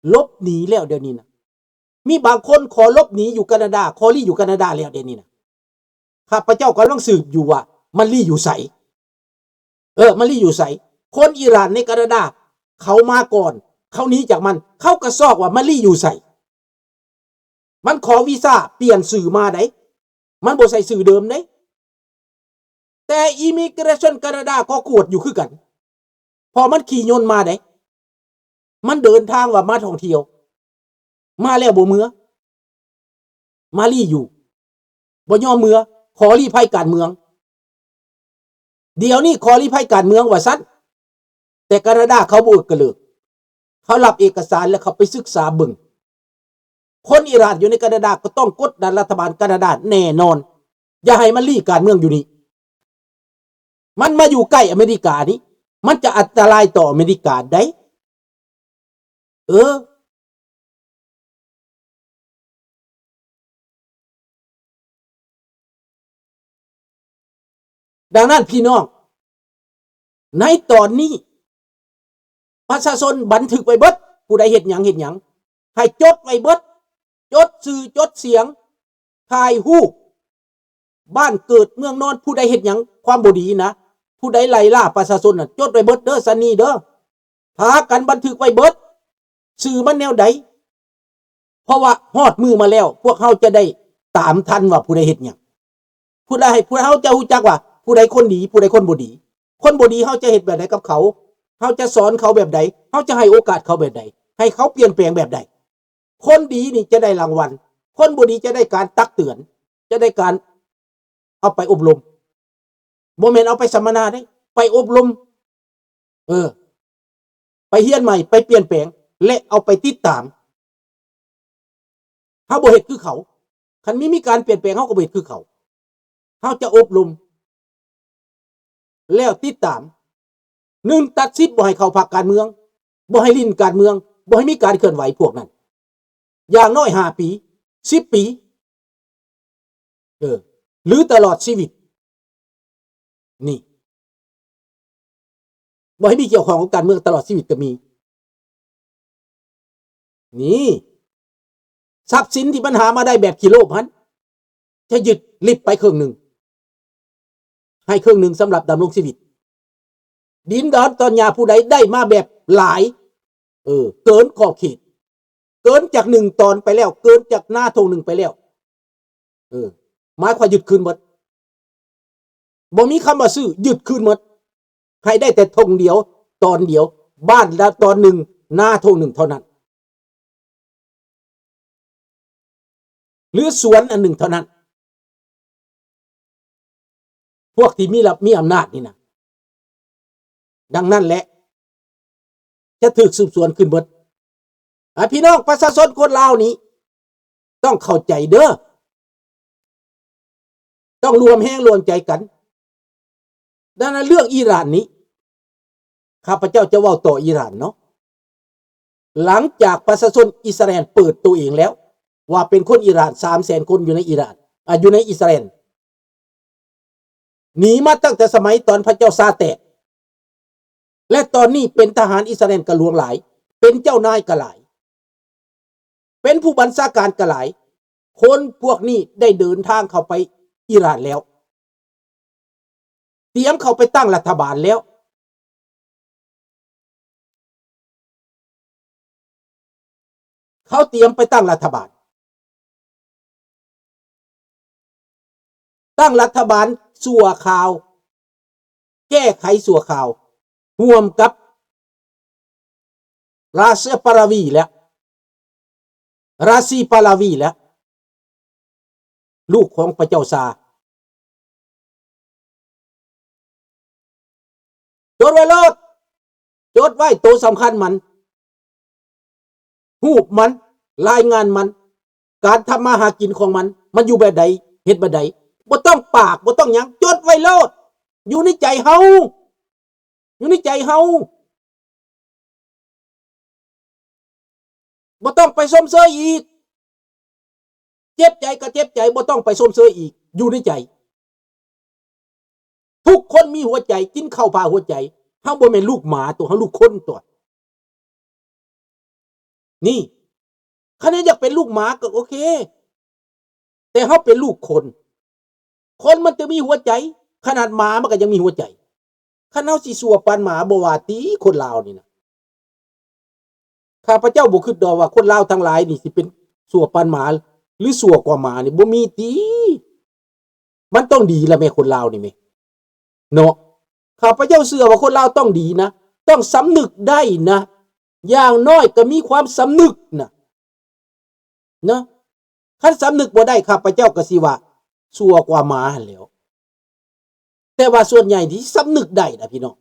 ຫຼົບໜີແລ້ວດຽວນີ້ນະ. ມີບາງຄົນຂໍຫຼົບໜີຢູ່ການາດາ, ຂໍລີ້ຢູ່ການາດາແລ້ວດຽວນີ້ນະ. ຂ້າພະເຈົ້າກຳລັງສືບຢູ່ວ່າມັນລີ້ຢູ່ໃສ. ເອີ ມັນລີ້ຢູ່ໃສ? ຄົນອີຣານໃນການາດາ ເຂົາມາກ່ອນ, ເຂົາໜີຈາກມັນ, ເຂົາກະຊອກວ່າມັນລີ້ຢູ່ໃສ. ມັນຂໍວີຊາປ່ຽນຊື່ມາໃດ໋, ມັນບໍ່ໃສ່ຊື່ເດີມເດ້. ແຕ່ Immigration ການາດາກໍກວດຢູ່ຄືກັນ, ເພາະມັນຂີ່ຍົນມາເດ້. ມັນເດີນທາງວ່າມາທ່ອງທ່ຽວ, ມາແລ້ວບໍ່ເມືອ, ມາລີ້ຢູ່, ບໍ່ຍອມເມືອ, ຂໍລີ້ໄພການເມືອງ. ດຽວນີ້ຂໍລີ້ໄພການເມືອງວ່າຊັ້ນ, ແຕ່ການາດາເຂົາບໍ່ເອີກກະເລີກ, ເຂົາຮັບເອກະສານແລ້ວເຂົາໄປສຶກສາເບິ່ງ. ຄົນອີຣານຢູ່ໃນການາດາກໍຕ້ອງກົດດັນລັດຖະບານການາດາແນ່ນອນ, ຢ່າໃຫ້ມັນລີ້ການເມືອງຢູ່ນີ້. ມັນມາຢູ່ໃກ້ອາເມລິການີ້, ມັນຈະອັນຕະລາຍຕໍ່ອາເມລິກາໄດ໋. ເອີ. ດັ່ງນັ້ນພີ່ນ້ອງ, ໃນຕອນນີ້ປະຊາຊົນບັນທຶກໄວ້ເບິດ, ຜູ້ໃດເຮັດຫຍັງເຮັດຫຍັງ, ໃຫ້ຈົດໄວ້ເບິດ, ຈົດຊື່ຈົດສຽງ, ຖ່າຍຮູບ ບ້ານເກີດເມືອງນອນ, ຜູ້ໃດເຮັດຫຍັງຄວາມບໍ່ດີນະ, ຜູ້ໃດໄລ່ລ່າປະຊາຊົນນະ, ຈົດໄວ້ເບິດເດີ ຊັນນີ້ເດີ. ພາກັນບັນທຶກໄວ້ເບິດ, ຊື່ມັນແນວໃດ, ເພາະວ່າຮອດມື້ມາແລ້ວ ພວກເຮົາຈະໄດ້ຕາມທັນວ່າຜູ້ໃດເຮັດຫຍັງ, ຜູ້ໃດ, ໃຫ້ພວກເຮົາຈະຮູ້ຈັກວ່າຜູ້ໃດຄົນດີ, ຜູ້ໃດຄົນບໍ່ດີ. ຄົນບໍ່ດີເຮົາຈະເຮັດແບບໃດກັບເຂົາ, ເຮົາຈະສອນເຂົາແບບໃດ, ເຮົາຈະໃຫ້ໂອກາດເຂົາແບບໃດ, ໃຫ້ເຂົາປ່ຽນແປງແບບໃດ. ຄົນດີນີ້ຈະໄດ້ລາງວັນ, ຄົນບໍ່ດີຈະໄດ້ການຕັກເຕືອນ, ຈະໄດ້ການເອົາໄປອົບຮົມ, ບໍ່ແມ່ນເອົາໄປສຳມະນາເດ້, ໄປອົບຮົມ, ເອີ, ໄປຮຽນໃໝ່, ໄປປ່ຽນແປງ ແລະ ເອົາໄປຕິດຕາມ. ເຮົາບໍ່ເຮັດຄືເຂົາ, ຄັນມີ, ມີການປ່ຽນແປງ ເຮົາກໍບໍ່ເຮັດຄືເຂົາ. ເຮົາຈະອົບຮົມ ແລ້ວຕິດຕາມ. ໜຶ່ງ, ຕັດສິດບໍ່ໃຫ້ເຂົ້າພັກການເມືອງ, ບໍ່ໃຫ້ຫຼິ້ນການເມືອງ, ບໍ່ໃຫ້ມີການເຄື່ອນໄຫວພວກນັ້ນ, ຢ່າງໜ້ອຍຫ້າປີ, ສິບປີ, ເອີ, ຫຼື ຕະຫຼອດຊີວິດ. ນີ້, ບໍ່ໃຫ້ມີກ່ຽວຂ້ອງກັບການເມືອງຕະຫຼອດຊີວິດກໍມີ. ນີ້, ຊັບສິນທີ່ມັນຫາມາໄດ້ແບບຂີ້ໂລບຫັ້ນ ຈະຍຶດລິບໄປເຄິ່ງໜຶ່ງ, ໃຫ້ເຄິ່ງໜຶ່ງສຳລັບດຳລົງຊີວິດ. ດິນດອນຕອນຫຍ້າຜູ້ໃດໄດ້ມາແບບຫຼາຍ, ເອີ, ເກີນຂອບເຂດ, ເກີນຈາກໜຶ່ງຕອນໄປແລ້ວ, ເກີນຈາກນາທົ່ງໜຶ່ງໄປແລ້ວ, ເອີ, ໝາຍຄວາມຍຶດຄືນໝົດ. ບໍ່ມີຄຳວ່າຊື້, ຍຶດຄືນໝົດ. ໃຫ້ໄດ້ແຕ່ທົ່ງດຽວ, ຕອນດຽວ, ບ້ານລະຕອນໜຶ່ງ, ນາທົ່ງໜຶ່ງເທົ່ານັ້ນ, ຫຼື ສວນອັນໜຶ່ງເທົ່ານັ້ນ. ພວກທີ່ມີລັບ, ມີອຳນາດນີ້ນະ. ດັ່ງນັ້ນແຫຼະ ຈະຖືກສືບສວນຂຶ້ນເບິດ. ອ່າ, ພີ່ນ້ອງປະຊາຊົນຄົນລາວນີ້ ຕ້ອງເຂົ້າໃຈເດີ, ຕ້ອງລວມແຮງລວມໃຈກັນ. ດັ່ງນັ້ນເລື່ອງອີຣານນີ້ ຂ້າພະເຈົ້າຈະເວົ້າຕໍ່ອີຣານເນາະ. ຫຼັງຈາກປະຊາຊົນອິດສະຣາແອນເປີດໂຕເອງແລ້ວ ວ່າເປັນຄົນອີຣານ ສາມແສນຄົນຢູ່ໃນອີຣານ, ອາ, ຢູ່ໃນອິດສະຣາແອນ, ໜີມາຕັ້ງແຕ່ສະໄໝຕອນພະເຈົ້າຊາແຕກ ແລະ ຕອນນີ້ເປັນທະຫານອິດສະຣາແອນກະຫຼວງຫຼາຍ, ເປັນເຈົ້ານາຍກະຫຼາຍ, ເປັນຜູ້ບັນຊາການກະຫຼາຍ. ຄົນພວກນີ້ໄດ້ເດີນທາງເຂົ້າໄປອີຣານແລ້ວ, ຕຽມເຂົ້າໄປຕັ້ງລັດຖະບານແລ້ວ. ເຂົາຕຽມໄປຕັ້ງລັດຖະບານ, ຕັ້ງລັດຖະບານຊົ່ວຄາວ, ແກ້ໄຂຊົ່ວຄາວ ຮ່ວມກັບ ລາຊາປາລາວີ ແລະ ລາຊີປາລາວີ ແລະ ລູກຂອງພະເຈົ້າຊາ. ຈົດໄວ້ໂລດ, ຈົດໄວ້ໂຕສຳຄັນມັນ, ຮູບມັນ, ລາຍງານມັນ, ການທຳມາຫາກິນຂອງມັນ, ມັນຢູ່ແບບໃດ, ເຮັດແບບໃດ. ບໍ່ຕ້ອງປາກ, ບໍ່ຕ້ອງຫຍັງ, ຈົດໄວ້ໂລດ, ຢູ່ໃນໃຈເຮົາ, ຢູ່ໃນໃຈເຮົາ. ບໍ່ຕ້ອງໄປຊົມເຊີຍອີກ. ເຈັບໃຈກໍເຈັບໃຈ, ບໍ່ຕ້ອງໄປຊົມເຊີຍອີກ, ຢູ່ໃນໃຈ. ທຸກຄົນມີຫົວໃຈ, ກິນເຂົ້າຜ່າຫົວໃຈ. ເຮົາບໍ່ແມ່ນລູກໝາຕົວະ, ເຮົາລູກຄົນຕົວະ. ນີ້ ຄັນເຮົາຢາກເປັນລູກໝາກໍໂອເຄ ແຕ່ເຮົາເປັນລູກຄົນ ຄົນມັນຈະມີຫົວໃຈ ຂະໜາດໝາມັນກໍຍັງມີຫົວໃຈ. ຄັນເຮົາຊິຊົ່ວປານໝາ ບໍ່ວ່າຕິ ຄົນລາວນີ້ນະ. ຂ້າພະເຈົ້າບໍ່ຄິດດອກວ່າຄົນລາວທັງຫຼາຍນີ້ຊິເປັນຊົ່ວປານໝາ ຫຼື ຊົ່ວກວ່າໝານີ້ ບໍ່ມີຕິ. ມັນຕ້ອງດີລະແມ່ ຄົນລາວນີ້ແມ່ ເນາະ. ຂ້າພະເຈົ້າເຊື່ອວ່າຄົນລາວຕ້ອງດີນະ ຕ້ອງສຳນຶກໄດ້ນະ ຢ່າງໜ້ອຍກໍມີຄວາມສຳນຶກນະ ເນາະ. ຄັນສຳນຶກບໍ່ໄດ້ ຂ້າພະເຈົ້າກໍຊິວ່າຊົ່ວກວ່າໝາຫັ້ນແຫຼ້ວ. ແຕ່ວ່າສ່ວນໃຫຍ່ທີ່ສຳນຶກໄດ້ນະພີ່ນ້ອງ.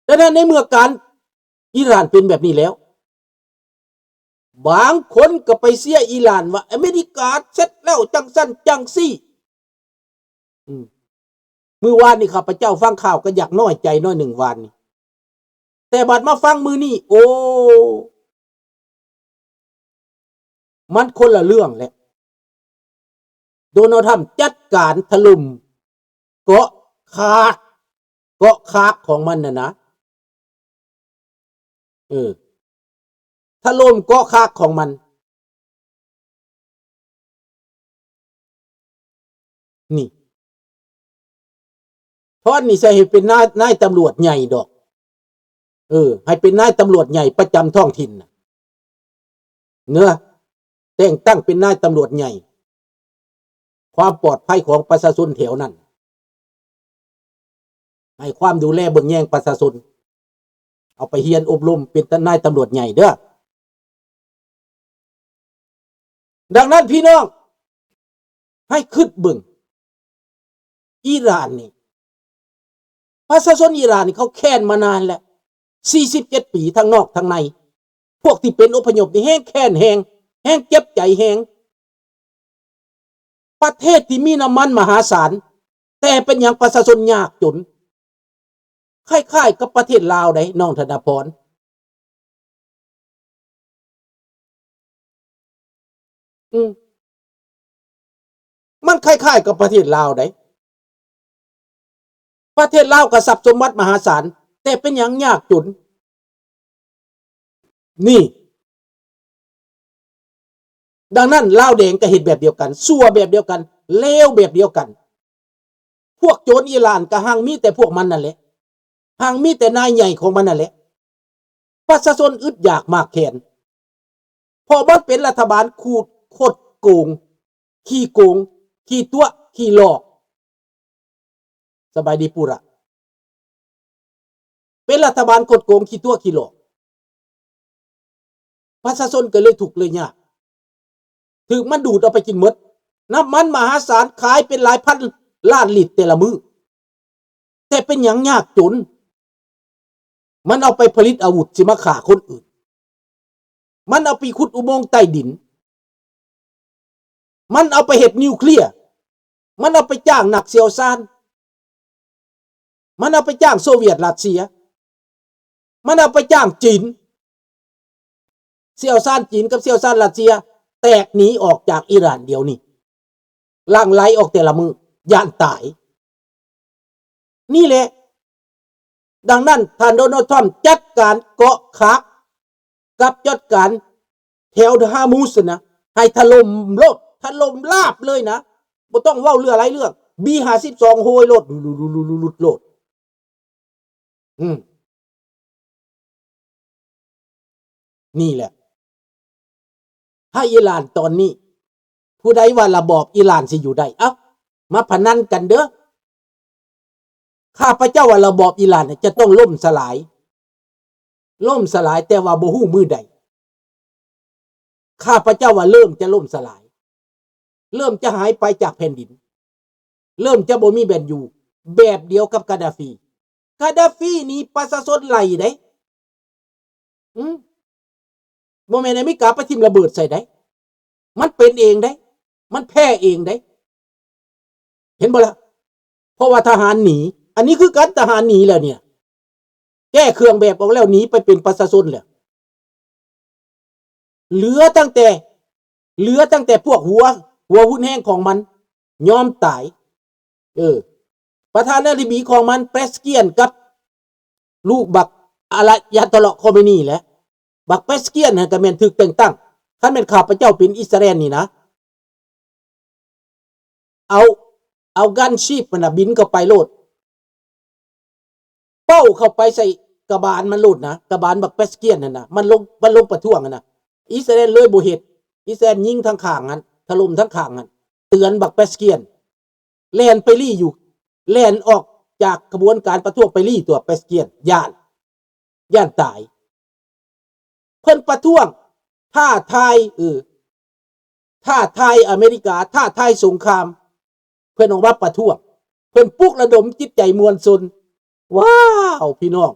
ດັ່ງນັ້ນໃນເມື່ອການອີຣານເປັນແບບນີ້ແລ້ວ ບາງຄົນກໍໄປເຊຍອີຣານວ່າອາເມລິກາເຊັດແລ້ວ ຈັ່ງຊັ້ນຈັ່ງຊີ້. ອືມ ມື້ວານນີ້ຂ້າພະເຈົ້າຟັງຂ່າວກໍຢາກນ້ອຍໃຈໜ້ອຍໜຶ່ງວານນີ້ ແຕ່ບັດມາຟັງມື້ນີ້ ໂອ້ ມັນຄົນລະເລື່ອງແຫຼະ. ໂດນັລ ທຣຳ ຈັດການຖະຫຼົ່ມເກາະຄາກ ເກາະຄາກຂອງມັນນັ້ນນະ ເອີ ຖະຫຼົ່ມເກາະຄາກຂອງມັນ ນີ້ ທຣອມນີ້ໃສ່ໃຫ້ເປັນນາຍ ນາຍຕຳຫຼວດໃຫຍ່ດອກ ເອີ ໃຫ້ເປັນນາຍຕຳຫຼວດໃຫຍ່ປະຈຳທ້ອງຖິ່ນນະ ເນາະ ແຕ່ງຕັ້ງເປັນນາຍຕຳຫຼວດໃຫຍ່ ຄວາມປອດໄພຂອງປະຊາຊົນແຖວນັ້ນ ໃຫ້ຄວາມດູແລເບິ່ງແຍງປະຊາຊົນ ເອົາໄປຮຽນອົບຮົມເປັນນາຍຕຳຫຼວດໃຫຍ່ເດີ້. ດັ່ງນັ້ນພີ່ນ້ອງ ໃຫ້ຄິດເບິ່ງ ອີຣານນີ້ ປະຊາຊົນອີຣານນີ້ເຂົາແຄ້ນມານານແລ້ວ ສີ່ສິບເຈັດປີ ທັງນອກທັງໃນ. ພວກທີ່ເປັນອົບພະຍົບນີ້ແຮງແຄ້ນແຮງ ແຮງເຈັບໃຈແຮງ. ປະເທດທີ່ມີນ້ຳມັນມະຫາສານ ແຕ່ເປັນຫຍັງປະຊາຊົນຍາກຈົນ? ຄ້າຍໆກັບປະເທດລາວໃດ໋ ນ້ອງທະນະພອນ. ອືມ ມັນຄ້າຍໆກັບປະເທດລາວໃດ໋. ປະເທດລາວກໍຊັບສົມບັດມະຫາສານ ແຕ່ເປັນຫຍັງຍາກຈົນ? ນີ້ ດັ່ງນັ້ນລາວແດງກໍເຮັດແບບດຽວກັນ ຊົ່ວແບບດຽວກັນ ເລວແບບດຽວກັນ. ພວກໂຈນອີຣານກໍຮັ່ງມີແຕ່ພວກມັນນັ້ນແຫຼະ ຮັ່ງມີແຕ່ນາຍໃຫຍ່ຂອງມັນນັ້ນແຫຼະ. ປະຊາຊົນອຶດຢາກມາກແຄ້ນ ເພາະມັນເປັນລັດຖະບານຂູດ ຄົດໂກງ ຂີ້ໂກງ ຂີ້ຕົວະ ຂີ້ຫຼອກ. ສະບາຍດີປູຣະ. ເປັນລັດຖະບານຄົດໂກງ ຂີ້ຕົວະ ຂີ້ຫຼອກ ປະຊາຊົນກໍເລີຍທຸກເລີຍຍາກ ຖືກມັນດູດເອົາໄປກິນໝົດ. ນ້ຳມັນມະຫາສານຂາຍເປັນຫຼາຍພັນລ້ານລິດແຕ່ລະມື້ ແຕ່ເປັນຫຍັງຍາກຈົນ? ມັນເອົາໄປຜະລິດອາວຸດຊິມາຂ້າຄົນອື່ນ ມັນເອົາໄປຂຸດອຸໂມງໃຕ້ດິນ ມັນເອົາໄປເຮັດນິວເຄລຍ ມັນເອົາໄປຈ້າງນັກຊ່ຽວຊານ ມັນເອົາໄປຈ້າງໂຊວຽດຣັດເຊຍ ມັນເອົາໄປຈ້າງຈີນ. ຊ່ຽວຊານຈີນກັບຊ່ຽວຊານຣັດເຊຍແຕກໜີອອກຈາກອີຣານດຽວນີ້ ຫຼັ່ງໄຫຼອອກແຕ່ລະມື້ ຢ້ານຕາຍ. ນີ້ແຫຼະ ດັ່ງນັ້ນທ່ານໂດນັລ ທຣອມ ຈັດການເກາະຄາກ ກັບຈັດການແຖວຮາມຸສນະ ໃຫ້ຖະຫຼົ່ມໂລດ ຖະຫຼົ່ມລາບເລີຍນະ ບໍ່ຕ້ອງເວົ້າເລື່ອງຫຼາຍເລື່ອງ ບີຫ້າສິບສອງໂຫຍໂລດ ລຸດໆໆໆໂລດ. ອືມ ນີ້ແຫຼະ ໃຫ້ອີຣານຕອນນີ້ ຜູ້ໃດວ່າລະບອບອີຣານຊິຢູ່ໄດ້ ເອົ້າ ມາພະນັນກັນເດີ້. ຂ້າພະເຈົ້າວ່າລະບອບອີຣານຈະຕ້ອງລົ້ມສະຫຼາຍ ລົ້ມສະຫຼາຍ ແຕ່ວ່າບໍ່ຮູ້ມື້ໃດ. ຂ້າພະເຈົ້າວ່າເລີ່ມຈະລົ້ມສະຫຼາຍ ເລີ່ມຈະຫາຍໄປຈາກແຜ່ນດິນ ເລີ່ມຈະບໍ່ມີແບນຢູ່ ແບບດຽວກັບກາດາຟີ. ກາດາຟີໜີປະຊາຊົນໄລ່ເດ້ ອືມ ບໍ່ແມ່ນອາເມລິກາໄປຖິ້ມລະເບີດໃສ່ເດ້ ມັນເປັນເອງເດ້ ມັນແພ້ເອງເດ້ ເຫັນບໍ່ລະ? ເພາະວ່າທະຫານໜີ ອັນນີ້ຄືກັນ ທະຫານໜີແລ້ວນີ້ ແກ້ເຄື່ອງແບບອອກແລ້ວ ໜີໄປເປັນປະຊາຊົນແລ້ວ. ເຫຼືອຕັ້ງແຕ່ ເຫຼືອຕັ້ງແຕ່ພວກຫົວ ຫົວຮຸນແຮງຂອງມັນຍອມຕາຍ. ເອີ ປະທານາທິບໍດີຂອງມັນ ແປສກຽນ ກັບລູກບັກອາລາຍາໂຕລາ ໂຄເມນີ ແຫຼະ ບັກແປສກຽນຫັ້ນກໍແມ່ນຖືກແຕ່ງຕັ້ງ. ຄັນແມ່ນຂ້າພະເຈົ້າເປັນອິດສະແລນນີ້ນະ ເອົາ ເອົາກັນຊີບຫັ້ນນະບິນເຂົ້າໄປໂລດ. ເປົ້າເຂົ້າໄປໃສ່ກະບານມັນໂລດນະ, ກະບານບັກແປສກຽນຫັ້ນນະ, ມັນລົງ ມັນລົງປະທ້ວງຫັ້ນນະ. ອິດສະແລນເລີຍບໍ່ເຮັດ, ອິດສະແລນຍິງທາງຂ້າງຫັ້ນ, ຖະຫຼົ່ມທາງຂ້າງຫັ້ນ, ເຕືອນບັກແປສກຽນ, ແລ່ນໄປລີ້ຢູ່, ແລ່ນອອກຈາກຂະບວນການປະທ້ວງໄປລີ້ຕົວະ ແປສກຽນ, ຢ້ານ, ຢ້ານຕາຍ. ເພິ່ນປະທ້ວງ ທ້າທາຍ ເອີ ທ້າທາຍອາເມລິກາ, ທ້າທາຍສົງຄາມ, ເພິ່ນອອກມາປະທ້ວງ, ເພິ່ນປຸກລະດົມຈິດໃຈມວນຊົນ. ວ້າວ ພີ່ນ້ອງ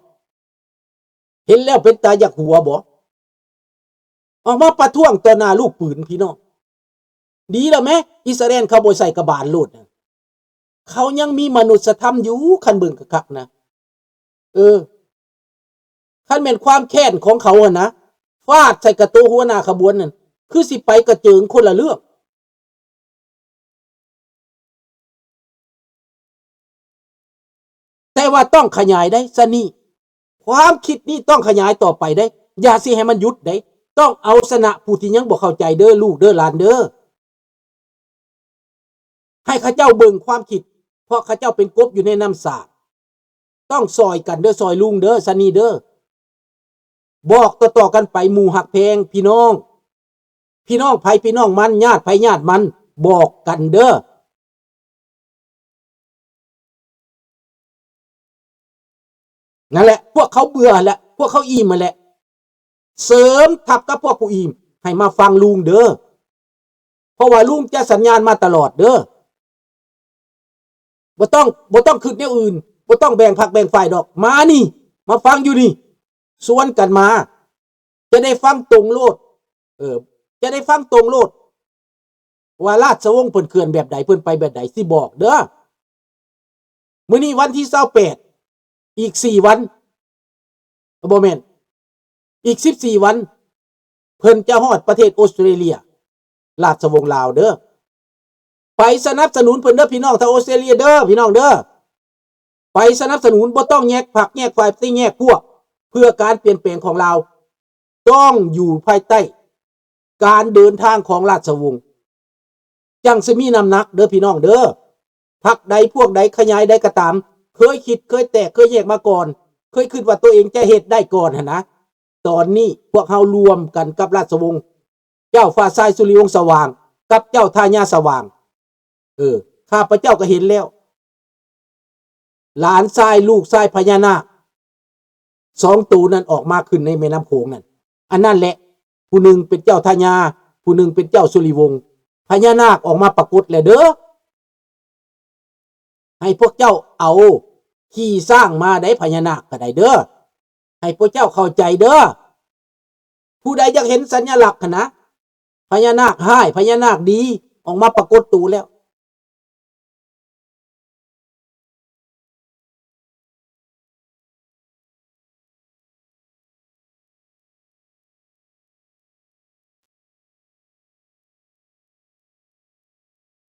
ເຫັນແລ້ວເປັນຕາຢາກຫົວບໍ່? ອອກມາປະທ້ວງຕໍ່ໜ້າລູກປືນ ພີ່ນ້ອງ. ດີແລ້ວແມ ອິດສະແລນເຂົາບໍ່ໃສ່ກະບານໂລດນະ, ເຂົາຍັງມີມະນຸດສະທຳຢູ່ ຄັນເບິ່ງຄັກໆນະ. ເອີ ຄັນແມ່ນຄວາມແຄ້ນຂອງເຂົາຫັ້ນນະ ຟາດໃສ່ກະໂຕຫົວໜ້າຂະບວນນັ້ນ ຄືຊິໄປກະເຈິງຄົນລະເລື່ອງ. ແຕ່ວ່າຕ້ອງຂະຫຍາຍໄດ໋ ຊະນີ້ ຄວາມຄິດນີ້ຕ້ອງຂະຫຍາຍຕໍ່ໄປໄດ໋, ຢ່າຊິໃຫ້ມັນຢຸດໄດ໋. ຕ້ອງເອົາຊະນະຜູ້ທີ່ຍັງບໍ່ເຂົ້າໃຈເດີ ລູກເດີ ຫຼານເດີ. ໃຫ້ເຂົາເຈົ້າເບິ່ງຄວາມຄິດ, ເພາະເຂົາເຈົ້າເປັນກົບຢູ່ໃນນ້ຳສາກ. ຕ້ອງຊ່ອຍກັນເດີ ຊ່ອຍລຸງເດີ ຊະນີ້ເດີ. ບອກຕໍ່ໆກັນໄປ ໝູ່ຮັກແພງພີ່ນ້ອງ, ພີ່ນ້ອງໃຜພີ່ນ້ອງມັນ, ຍາດໃຜຍາດມັນ, ບອກກັນເດີ. ນັ້ນແຫຼະ ພວກເຂົາເບື່ອແຫຼະ ພວກເຂົາອີ່ມຫັ້ນແຫຼະ. ເສີມທັບກັບພວກຜູ້ອີ່ມ ໃຫ້ມາຟັງລຸງເດີ ເພາະວ່າລຸງຈະສັນຍານມາຕະຫຼອດເດີ. ບໍ່ຕ້ອງ ບໍ່ຕ້ອງຄິດແນວອື່ນ, ບໍ່ຕ້ອງແບ່ງພັກແບ່ງຝ່າຍດອກ. ມານີ້ ມາຟັງຢູ່ນີ້, ຊວນກັນມາ, ຈະໄດ້ຟັງຕົງໂລດ. ເອີ ຈະໄດ້ຟັງຕົງໂລດ ວ່າລາຊະວົງເພິ່ນເຄື່ອນແບບໃດ ເພິ່ນໄປແບບໃດ ຊິບອກເດີ. ມື້ນີ້ວັນທີຊາວແປດ ອີກສີ່ວັນ ບໍ່ແມ່ນ ອີກສິບສີ່ວັນ ເພິ່ນຈະຮອດປະເທດອົດສະເຕຣເລຍ ລາຊະວົງລາວເດີ. ໄປສະໜັບສະໜູນເພິ່ນເດີ ພີ່ນ້ອງທາງອົດສະເຕຣເລຍເດີ ພີ່ນ້ອງເດີ. ໄປສະໜັບສະໜູນ, ບໍ່ຕ້ອງແຍກພັກແຍກຝ່າຍ ແຍກພວກ ເພື່ອການປ່ຽນແປງຂອງລາວ. ຕ້ອງຢູ່ພາຍໃຕ້ການເດີນທາງຂອງລາຊະວົງ ຈັ່ງຊິມີນ້ຳໜັກເດີພີ່ນ້ອງເດີ. ພັກໃດພວກໃດຂະຫຍາຍໃດກໍຕາມ ເຄີຍຄິດເຄີຍແຕກເຄີຍແຍກມາກ່ອນ, ເຄີຍຄິດວ່າຕົວເອງຈະເຮັດໄດ້ກ່ອນຫັ້ນນະ. ຕອນນີ້ພວກເຮົາລວມກັນກັບລາຊະວົງ ເຈົ້າຟ້າຊາຍສຸລິວົງສະຫວ່າງ ກັບເຈົ້າທາຍາດສະຫວ່າງ. ເອີ ຂ້າພະເຈົ້າກໍເຫັນແລ້ວ ຫຼານຊາຍ ລູກຊາຍພະຍານາກສອງໂຕນັ້ນອອກມາຂຶ້ນໃນແມ່ນ້ຳໂຂງນັ້ນ. ອັນນັ້ນແຫຼະ ຜູ້ໜຶ່ງເປັນເຈົ້າທາຍາດ, ຜູ້ໜຶ່ງເປັນເຈົ້າສຸລິວົງ. ພະຍານາກອອກມາປາກົດແລ້ວເດີ. ໃຫ້ພວກເຈົ້າເອົາຂີ້ຊ້າງມາໄດ້ ພະຍານາກກໍໄດ້ເດີ. ໃຫ້ພວກເຈົ້າເຂົ້າໃຈເດີ. ຜູ້ໃດຢາກເຫັນສັນຍະລັກຫັ້ນນະ, ພະຍານາກຮ້າຍ ພະຍານາກດີ ອອກມາປາກົດໂຕແລ້ວ.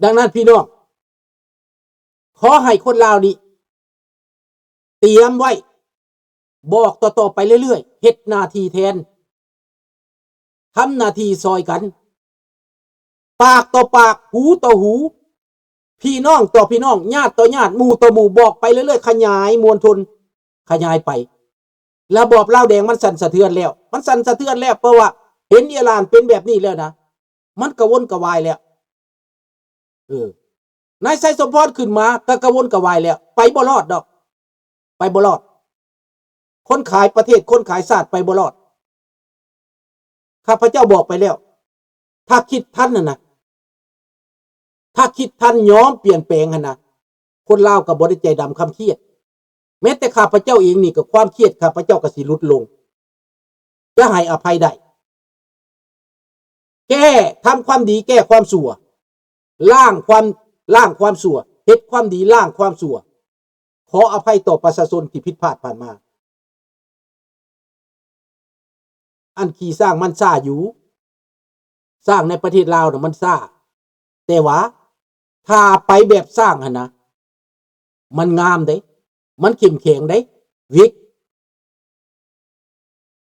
ດັ່ງນັ້ນພີ່ນ້ອງ ຂໍໃຫ້ຄົນລາວນີ້ຕຽມໄວ້ ບອກຕໍ່ໆໄປເລື້ອຍໆ, ເຮັດໜ້າທີ່ແທນ, ທຳໜ້າທີ່ຊ່ອຍກັນ, ປາກຕໍ່ປາກ, ຫູຕໍ່ຫູ, ພີ່ນ້ອງຕໍ່ພີ່ນ້ອງ, ຍາດຕໍ່ຍາດ, ໝູ່ຕໍ່ໝູ່, ບອກໄປເລື້ອຍໆ, ຂະຫຍາຍມວນຊົນ, ຂະຫຍາຍໄປ. ລະບອບລາວແດງມັນສັ່ນສະເທືອນແລ້ວ, ມັນສັ່ນສະເທືອນແລ້ວ, ເພາະວ່າເຫັນອີ່ຫຼານເປັນແບບນີ້ແລ້ວນະ, ມັນກະວົນກະວາຍແລ້ວ. ເອີ ນາຍໄຊສົມພອນຂຶ້ນມາກໍກະວົນກະວາຍແລ້ວ, ໄປບໍ່ລອດດອກ, ໄປບໍ່ລອດ. ຄົນຂາຍປະເທດ, ຄົນຂາຍຊາດໄປບໍ່ລອດ. ຂ້າພະເຈົ້າບອກໄປແລ້ວ, ຖ້າຄິດທັນຫັ້ນນະ, ຖ້າຄິດທັນຍອມປ່ຽນແປງຫັ້ນນະ, ຄົນລາວກໍບໍ່ໄດ້ໃຈດຳຄຳຄຽດ. ແມ້ແຕ່ຂ້າພະເຈົ້າເອງນີ້ກໍຄວາມຄຽດຂ້າພະເຈົ້າກໍຊິຫຼຸດລົງ. ຈະໃຫ້ອະໄພໄດ້. ແກ້ ທຳຄວາມດີແກ້ຄວາມຊົ່ວ, ລ້າງຄວາມ ລ້າງຄວາມຊົ່ວ, ເຮັດຄວາມດີລ້າງຄວາມຊົ່ວ. ຂໍອະໄພຕໍ່ປະຊາຊົນທີ່ຜິດພາດຜ່ານມາ. ອັນຂີ່ຊ້າງມັນຊ້າຢູ່, ຊ້າງໃນປະເທດລາວນະມັນຊ້າ, ແຕ່ວ່າຖ້າໄປແບບຊ້າງຫັ້ນນະ ມັນງາມເດ້, ມັນເຂັ້ມແຂງເດ້, ວິກ